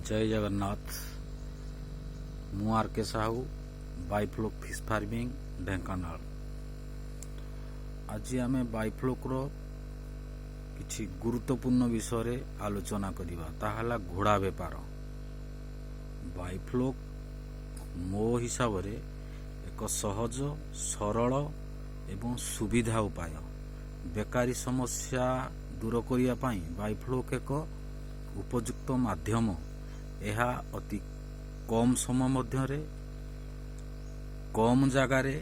ଜୟ ଜଗନ୍ନାଥ। ମୁଁ ଆର୍ କେ Sahu, ବାଇଫ୍ଲୋକ୍ fees farming, Dhenkanal. ଆଜି ଆମେ ବାଇଫ୍ଲୋକ୍ର କିଛି ଗୁରୁତ୍ୱପୂର୍ଣ୍ଣ ବିଷୟରେ ଆଲୋଚନା କରିବା। ତାହା ହେଲା ଘୋଡ଼ା ବେପାର। ବାଇଫ୍ଲୋକ୍ ମୋ ହିସାବରେ ଏକ ସହଜ, ସରଳ ଏବଂ ସୁବିଧା ଉପାୟ। ବେକାରୀ ସମସ୍ୟା ଦୂର କରିବା ପାଇଁ ବାଇଫ୍ଲୋକ୍ ଏକ ଉପଯୁକ୍ତ ମାଧ୍ୟମ। ଏହା ଅତି କମ୍ ସମୟ ମଧ୍ୟରେ, କମ୍ ଜାଗାରେ,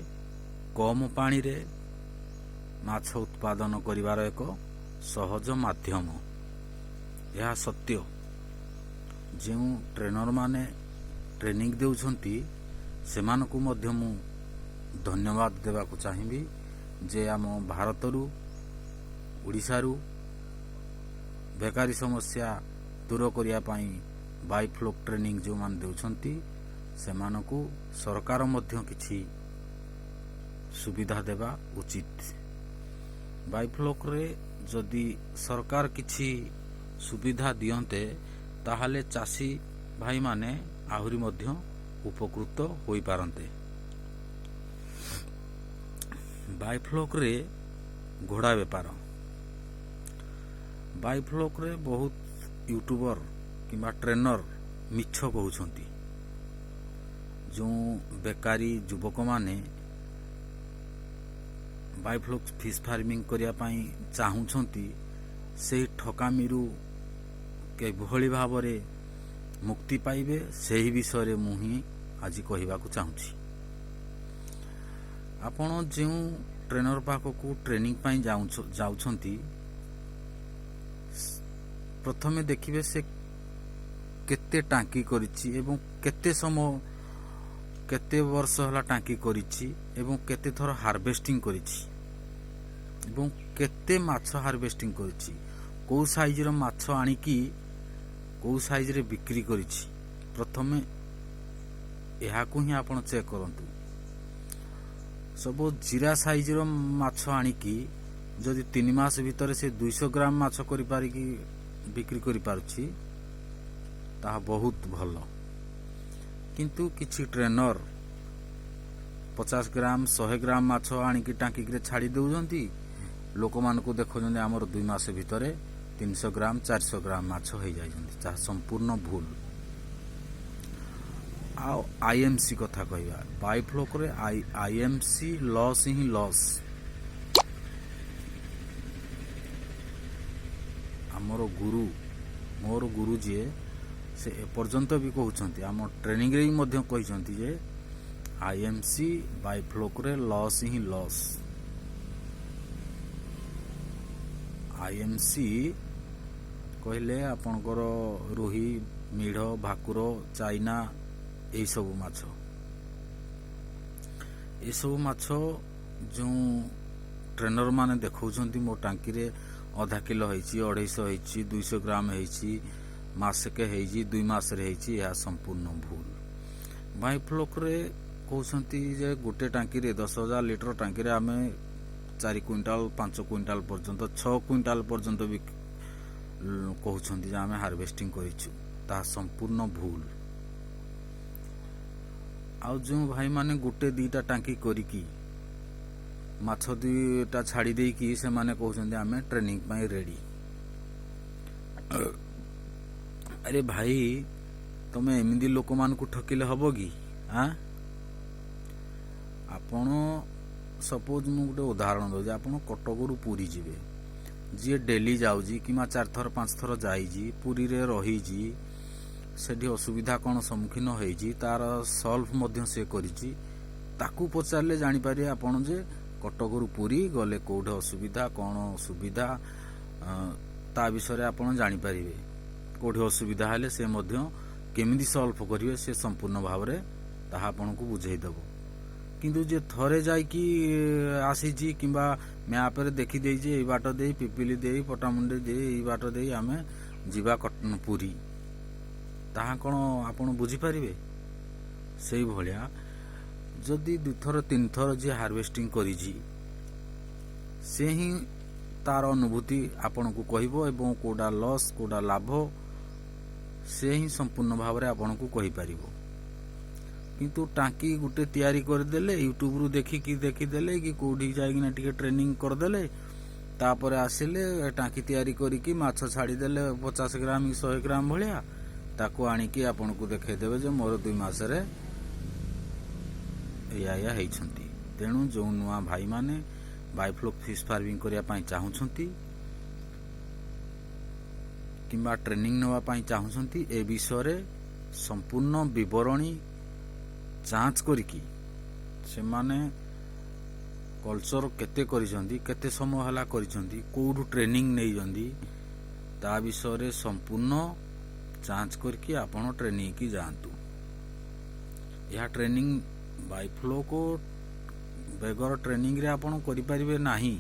କମ୍ ପାଣିରେ ମାଛ ଉତ୍ପାଦନ କରିବାର ଏକ ସହଜ ମାଧ୍ୟମ। ଏହା ସତ୍ୟ। ଯେଉଁ ଟ୍ରେନରମାନେ ଟ୍ରେନିଂ ଦେଉଛନ୍ତି, ସେମାନଙ୍କୁ ମଧ୍ୟ ମୁଁ ଧନ୍ୟବାଦ ଦେବାକୁ ଚାହିଁବି ଯେ ଆମ ଭାରତରୁ, ଓଡ଼ିଶାରୁ ବେକାରୀ ସମସ୍ୟା ଦୂର କରିବା ପାଇଁ ବାଇଫ୍ଲୋକ୍ ଟ୍ରେନିଂ ଯେଉଁମାନେ ଦେଉଛନ୍ତି, ସେମାନଙ୍କୁ ସରକାର ମଧ୍ୟ କିଛି ସୁବିଧା ଦେବା ଉଚିତ। ବାଇଫ୍ଲୋକ୍ରେ ଯଦି ସରକାର କିଛି ସୁବିଧା ଦିଅନ୍ତେ, ତାହେଲେ ଚାଷୀ ଭାଇମାନେ ଆହୁରି ମଧ୍ୟ ଉପକୃତ ହୋଇପାରନ୍ତେ। ବାଇଫ୍ଲୋକ୍ରେ ଘୋଡ଼ା ବେପାର। ବାଇଫ୍ଲୋକ୍ରେ ବହୁତ ୟୁଟ୍ୟୁବର କିମ୍ବା ଟ୍ରେନର ମିଛ କହୁଛନ୍ତି। ଯେଉଁ ବେକାରୀ ଯୁବକମାନେ ବାଇଫ୍ଲୋକ୍ ଫିସ୍ ଫାର୍ମିଂ କରିବା ପାଇଁ ଚାହୁଁଛନ୍ତି, ସେହି ଠକାମିରୁ କିଭଳି ଭାବରେ ମୁକ୍ତି ପାଇବେ, ସେହି ବିଷୟରେ ମୁଁ ହିଁ ଆଜି କହିବାକୁ ଚାହୁଁଛି। ଆପଣ ଯେଉଁ ଟ୍ରେନର ପାଖକୁ ଟ୍ରେନିଂ ପାଇଁ ଯାଉଛନ୍ତି, ପ୍ରଥମେ ଦେଖିବେ ସେ କେତେ ଟାଙ୍କି କରିଛି ଏବଂ କେତେ ସମୟ, କେତେ ବର୍ଷ ହେଲା ଟାଙ୍କି କରିଛି ଏବଂ କେତେ ଥର ହାରଭେଷ୍ଟିଂ କରିଛି ଏବଂ କେତେ ମାଛ ହାରଭେଷ୍ଟିଂ କରିଛି, କେଉଁ ସାଇଜ୍ର ମାଛ ଆଣିକି କେଉଁ ସାଇଜ୍ରେ ବିକ୍ରି କରିଛି। ପ୍ରଥମେ ଏହାକୁ ହିଁ ଆପଣ ଚେକ୍ କରନ୍ତୁ। ସବୁ ଜିରା ସାଇଜ୍ର ମାଛ ଆଣିକି ଯଦି 3 ମାସ ଭିତରେ ସେ 200 ଗ୍ରାମ ମାଛ କରିପାରିକି ବିକ୍ରି କରିପାରୁଛି, ତାହା ବହୁତ ଭଲ। କିନ୍ତୁ କିଛି ଟ୍ରେନର 50 ଗ୍ରାମ, 100 ଗ୍ରାମ ମାଛ ଆଣିକି ଟାଙ୍କିରେ ଛାଡ଼ି ଦେଉଛନ୍ତି। ଲୋକମାନଙ୍କୁ ଦେଖାଉଛନ୍ତି, ଆମର 2 ମାସ ଭିତରେ 300 ଗ୍ରାମ, 400 ଗ୍ରାମ ମାଛ ହେଇଯାଇଛନ୍ତି। ତାହା ସମ୍ପୂର୍ଣ୍ଣ ଭୁଲ। ଆଉ ଆଇଏମ୍ସି କଥା କହିବା, ବାଇଫ୍ଲୋକରେ ଆଇଏମ୍ସି ଲସ୍ ହିଁ ଲସ୍। ଆମର ଗୁରୁ, ମୋର ଗୁରୁ ଯିଏ, ସେ ଏପର୍ଯ୍ୟନ୍ତ ବି କହୁଛନ୍ତି, ଆମ ଟ୍ରେନିଂରେ ବି ମଧ୍ୟ କହିଛନ୍ତି ଯେ ଆଇଏମ୍ସି ବାଇଫ୍ଲୋକରେ ଲସ୍ ହିଁ ଲସ୍। ଆଇଏମ୍ସି କହିଲେ ଆପଣଙ୍କର ରୋହି, ମିଢ଼, ଭାକୁର, ଚାଇନା, ଏଇସବୁ ମାଛ। ଏସବୁ ମାଛ ଯେଉଁ ଟ୍ରେନର ମାନେ ଦେଖାଉଛନ୍ତି, ମୋ ଟାଙ୍କିରେ ଅଧା କିଲୋ ହେଇଛି, 250 ହେଇଛି, 200 ଗ୍ରାମ ହେଇଛି, ମାସକେ ହେଇଛି, 2 ମାସରେ ହେଇଛି, ଏହା ସମ୍ପୂର୍ଣ୍ଣ ଭୁଲ। ବାଇଫ୍ଲୋକରେ କହୁଛନ୍ତି ଯେ ଗୋଟେ ଟାଙ୍କିରେ, 10,000 ଲିଟର ଟାଙ୍କିରେ ଆମେ 4 କୁଇଣ୍ଟାଲ, 5 କୁଇଣ୍ଟାଲ ପର୍ଯ୍ୟନ୍ତ, 6 କୁଇଣ୍ଟାଲ ପର୍ଯ୍ୟନ୍ତ ବି କହୁଛନ୍ତି ଯେ ଆମେ ହାରଭେଷ୍ଟିଂ କରିଛୁ। ତାହା ସମ୍ପୂର୍ଣ୍ଣ ଭୁଲ। ଆଉ ଯେଉଁ ଭାଇମାନେ ଗୋଟେ ଦୁଇଟା ଟାଙ୍କି କରିକି ମାଛ ଦୁଇଟା ଛାଡ଼ି ଦେଇକି ସେମାନେ କହୁଛନ୍ତି, ଆମେ ଟ୍ରେନିଂ ପାଇଁ ରେଡ଼ି, ଆରେ ଭାଇ, ତମେ ଏମିତି ଲୋକମାନଙ୍କୁ ଠକିଲେ ହବ କି? ଆଁ ଆପଣ ସପୋଜ, ମୁଁ ଗୋଟେ ଉଦାହରଣ ଦେଉଛି, ଆପଣ କଟକରୁ ପୁରୀ ଯିବେ। ଯିଏ ଡେଲି ଯାଉଛି କିମ୍ବା ଚାରିଥର ପାଞ୍ଚ ଥର ଯାଇଛି, ପୁରୀରେ ରହିଛି, ସେଠି ଅସୁବିଧା କ'ଣ ସମ୍ମୁଖୀନ ହେଇଛି, ତାର ସଲ୍ଭ ମଧ୍ୟ ସେ କରିଛି, ତାକୁ ପଚାରିଲେ ଜାଣିପାରିବେ ଆପଣ ଯେ କଟକରୁ ପୁରୀ ଗଲେ କେଉଁଠି ଅସୁବିଧା, କ'ଣ ସୁବିଧା, ତା ବିଷୟରେ ଆପଣ ଜାଣିପାରିବେ। କେଉଁଠି ଅସୁବିଧା ହେଲେ ସେ ମଧ୍ୟ କେମିତି ସଲ୍ଭ କରିବେ, ସେ ସମ୍ପୂର୍ଣ୍ଣ ଭାବରେ ତାହା ଆପଣଙ୍କୁ ବୁଝେଇଦେବ। କିନ୍ତୁ ଯିଏ ଥରେ ଯାଇକି ଆସିଛି କିମ୍ବା ମ୍ୟାପରେ ଦେଖିଦେଇଛି, ଏଇ ବାଟ ଦେଇ, ପିପିଲି ଦେଇ, ପଟ୍ଟାମୁଣ୍ଡେଇ ଦେଇ, ଏଇ ବାଟ ଦେଇ ଆମେ ଯିବା ପୁରୀ, ତାହା କ'ଣ ଆପଣ ବୁଝିପାରିବେ? ସେଇଭଳିଆ ଯଦି ଦୁଇଥର ତିନିଥର ଯିଏ ହାରଭେଷ୍ଟିଂ କରିଛି, ସେ ହିଁ ତାର ଅନୁଭୂତି ଆପଣଙ୍କୁ କହିବ ଏବଂ କେଉଁଟା ଲସ୍, କେଉଁଟା ଲାଭ। ସେ ହିଁ ସମ୍ପୂର୍ଣ୍ଣ ଭାବରେ ଆପଣଙ୍କୁ କହିପାରିବ। କିନ୍ତୁ ଟାଙ୍କି ଗୋଟେ ତିଆରି କରିଦେଲେ, ୟୁଟ୍ୟୁବରୁ ଦେଖିକି ଦେଖିଦେଲେ କି କେଉଁଠି ଯାଇକିନା ଟିକେ ଟ୍ରେନିଂ କରିଦେଲେ, ତାପରେ ଆସିଲେ ଟାଙ୍କି ତିଆରି କରିକି ମାଛ ଛାଡ଼ିଦେଲେ 50 ଗ୍ରାମ କି 100 ଗ୍ରାମ ଭଳିଆ, ତାକୁ ଆଣିକି ଆପଣଙ୍କୁ ଦେଖେଇଦେବେ ଯେ ମୋର 2 ମାସରେ ଏଇଆ ଏଇଆ ହେଇଛନ୍ତି। ତେଣୁ ଯେଉଁ ନୂଆ ଭାଇମାନେ ବାୟୋଫ୍ଲୋକ୍ ଫିସ୍ ଫାର୍ମିଂ କରିବା ପାଇଁ ଚାହୁଁଛନ୍ତି କିମ୍ବା ଟ୍ରେନିଂ ନେବା ପାଇଁ ଚାହୁଁଛନ୍ତି, ଏ ବିଷୟରେ ସମ୍ପୂର୍ଣ୍ଣ ବିବରଣୀ ଯାଞ୍ଚ କରିକି, ସେମାନେ କଲଚର କେତେ କରିଛନ୍ତି, କେତେ ସମୟ ହେଲା କରିଛନ୍ତି, କେଉଁଠୁ ଟ୍ରେନିଂ ନେଇଛନ୍ତି, ତା ବିଷୟରେ ସମ୍ପୂର୍ଣ୍ଣ ଯାଞ୍ଚ କରିକି ଆପଣ ଟ୍ରେନିଂକି ଯାଆନ୍ତୁ। ଏହା ଟ୍ରେନିଂ ବାୟୋଫ୍ଲୋକ୍ ବେଗର ଟ୍ରେନିଂରେ ଆପଣ କରିପାରିବେ ନାହିଁ।